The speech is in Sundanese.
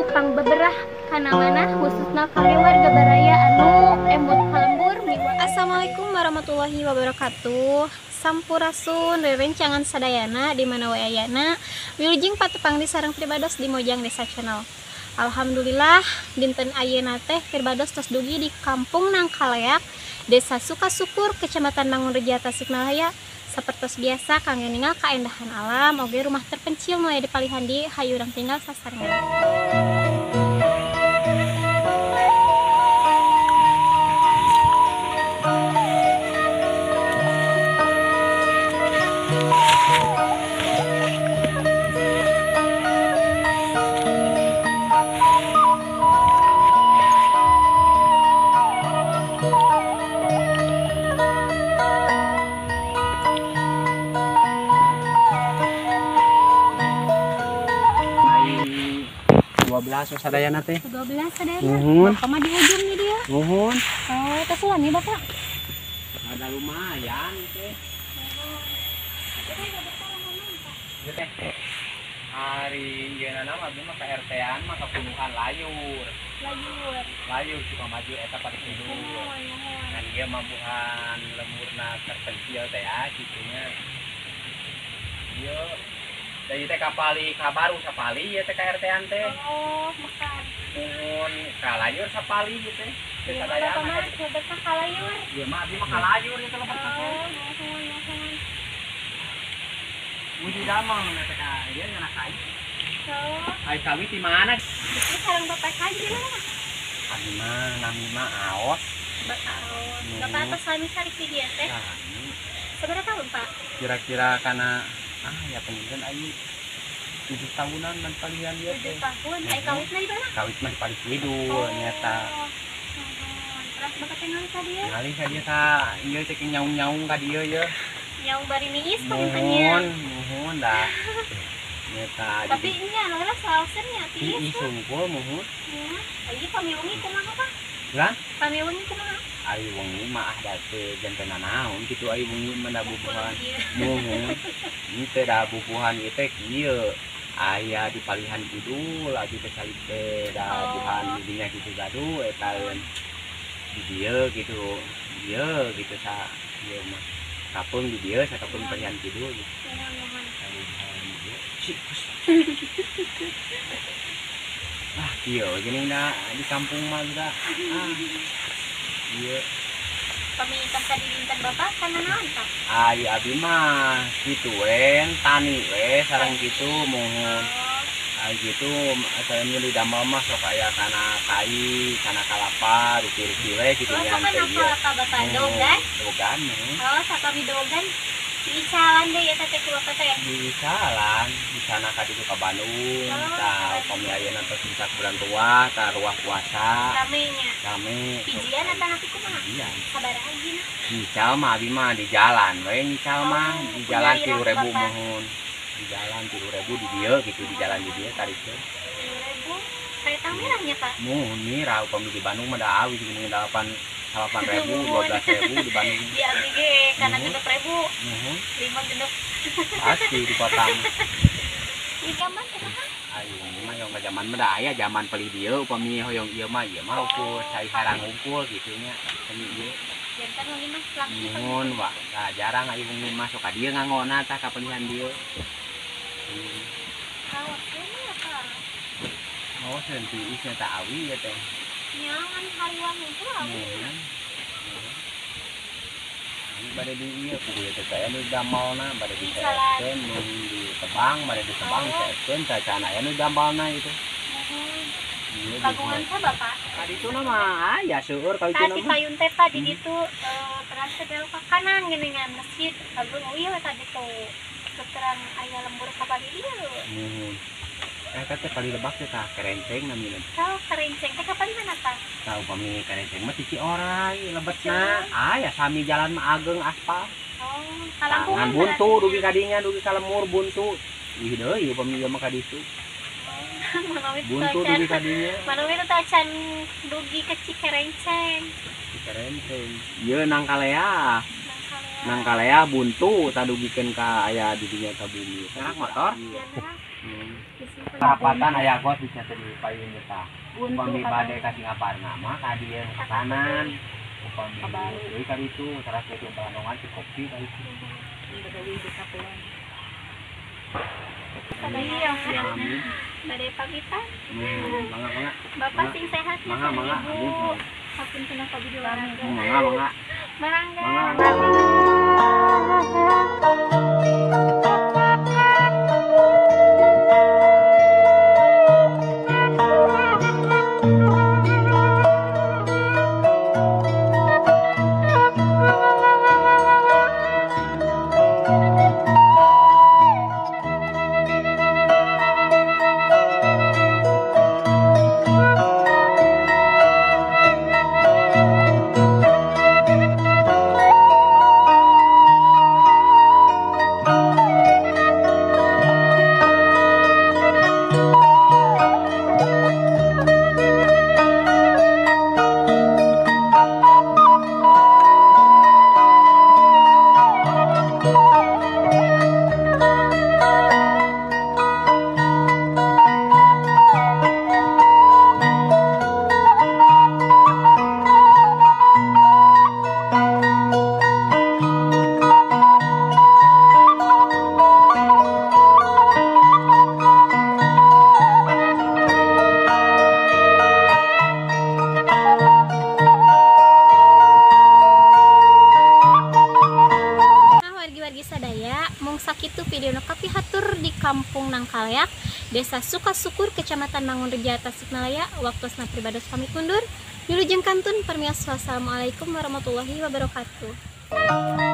Pangbeberah kana manah khususna kangge warga baraya anu emut ka lembur miwah. Assalamualaikum warahmatullahi wabarakatuh. Sampurasun rerencangan sadayana di mana wae ayana. Wilujeng patepang di sareng pribados di Mojang Desa Channel. Alhamdulillah dinten ayeuna teh pribados tos dugi di Kampung Nangkaleak, Desa Sukasukur, Kecamatan Mangunreja, Tasikmalaya. Sapertos biasa kangge ningal kaendahan alam oge rumah terpencil nu aya di palihan di hayu urang tinggal sasarengan. Ai 12 sadayana teh. 12 sadayana. Nuhun. Bapak mah di ujung nih dia. Nuhun. Oh, tos wani Bapak. Ada lumayan teh. Ieu teh. Ari ieuna mah abdi mah ka RT-an mah kapuluhan layur. Layur. Layur Sukamaju eta paling kidul. Nuhun, nuhun. Kan ieu mah buhan lemburna terpencil teh ya kitu nya. Ieu da ieu teh kapali ka baru sapali ieu teh ka RT-an teh. Oh, mekar. Nuhun ka layur sapali ieu teh. Teu Ieu mah sadayana Bapak mah lebetna ka layur. Ieu mah abdi mah ka layur ieu teh lebetna teh. Oh, nuhun, nuhun. Uji damel nu teh ka ieu ngana kai. Oh, Ai kawit di mana? itu sareng Bapak saja di mana? Abi mah nami mah Aos. Bapak Aos. Nuhun. Bapak atos sami sari di dieu teh. Sami. Sabaraha tahun, Pak? Kira-kira kana ya pengen ai 7 tahunan dan palihan ieu 7 teh. tahun. Ai kawitna di mana? Kawit mah di paling kidul nyata. Oh, nuhun. Terus Bapak teh ngalih ka dieu? Ngalih ka dieu ka ieu cek nyaung-nyaung ka dieu ye. Nyaung bari niis pangintennya. Nuhun, nuhun dah. Nyata. Tapi nya leres saoseun nya tiis. Tiis unggul muhun. Nya, ieu pami wengi kumaha, Pak? Lah? Pami wengi kumaha? Ai wengi mah ah da teu janten naon kitu ai wengi mah da bubuhan. Muhun. Ieu teh da bubuhan ieu teh kieu. Aya di palihan kidul abdi teh salib teh da buhan di dinya kitu gaduh eta di dieu kitu. Dieu kitu sa ieu mah. Kapeung di dieu sakapeung palihan kidul gitu. Nuhun, nuhun. Ah, kieu geuning da di kampung mah da. Ah. Ieu Pami tos tadi dinten Bapak kana naon, Pak? Ai abi mah kitu we, tani we sareng kitu muhun. Oh, Ai kitu saya nyuli damel mah sok aya kana kai, kana kalapa, rupi-rupi we kitu oh, nya sok teh kana ieu. kalapa Bapak dogan? Dogan muhun. Oh, sapami dogan diicalan deui eta teh ku Bapak teh. Diicalan, di sana ka ditu ka Bandung, Oh, tah upami ayeuna tos puncak bulan tua, tah ruah puasa. Rame nya. Rame. Hijian atanapi kumaha? Hijian. Sabaraha hijina? Nyical mah abi mah di jalan we nyical mah Oh, di jalan punya 3.000 Bapak. muhun. Di jalan 3.000 di dieu gitu di jalan di dieu tarikeun. 3.000. Kaetang mirahnya, Pak? Muhun mirah upami di Bandung mah da awis geuning 8.000, 12.000 di Bandung. Di abdi ge kana Muhun. 6.000, Muhun 5 genep. pasti di kota mah. Di zaman kumaha? Ayo mah yang ka zaman mah da aya zaman pelih dieu upami hoyong ieu mah ukur cai sarang unggul kitu nya upami ieu. Janten wengi mah langki Muhun wa da jarang aya wengi mah sok ka dieu ngangona tah ka pelihan dieu. Kaos mah Pak. Oh, seun tiis nya tah awi ieu teh. Nya ngan hariwang unggul awi. Muhun. Ini bade di ieu kudu ieu teh aya nu damelna bade di Disalan. seetkeun nu ditebang bade ditebang Oh. seetkeun cacana aya nu damelna itu. Muhun. Ieu Kagungan teh Bapak? Ka ditu mah aya seueur ka ditu Tadi mah. payun teh Pak di ditu terang teh belok ke kanan geuningan masjid. Agung ieu tadi tuh. Terang aya lembur ka bali dieu. Muhun. Eta teh kali lebak teh tah kerenceng namina. Tah kerenceng teh ka palih mana tah? Tah upami kerenceng mah ti Cioray lebetna. Aya sami jalan mah ageng aspal. Oh, Tangan kalangkungan buntu berarti dugi nya. ka dinya dugi ka lemur buntu. Wih deui upami ieu mah ka ditu. Manawi teu Buntu acan. dugi ka dinya. Manawi teu acan dugi ke Cikerenceng. Cikerenceng. Ieu Nangkalea. Nangkalea. Nangkalea buntu tah dugikeun ka aya di dinya ka bumi. Narak motor? Ya, narak. Hmm. Disimpen. Parapatan aya got bisa teh di payun eta. Upami bade ka Singaparna mah ka dieu ka kanan. Upami deui ka ditu teras teh Bandongan Cikopi ka ditu. Sadaya Amin. bade pamitan. Mangga mangga. Bapak sing sehat ya Mangga mangga. Ibu. Amin. Hapunten ka abdi olahraga. Mangga mangga. Mangga. Mangga. Nah, wargi-wargi sadaya, mung sakitu video nu kapihatur di Kampung Nangkaleak, Desa Sukasukur, Kecamatan Mangunreja, Tasikmalaya. Waktosna pribados pamit mundur. Wilujeng kantun permios, wassalamualaikum warahmatullahi wabarakatuh.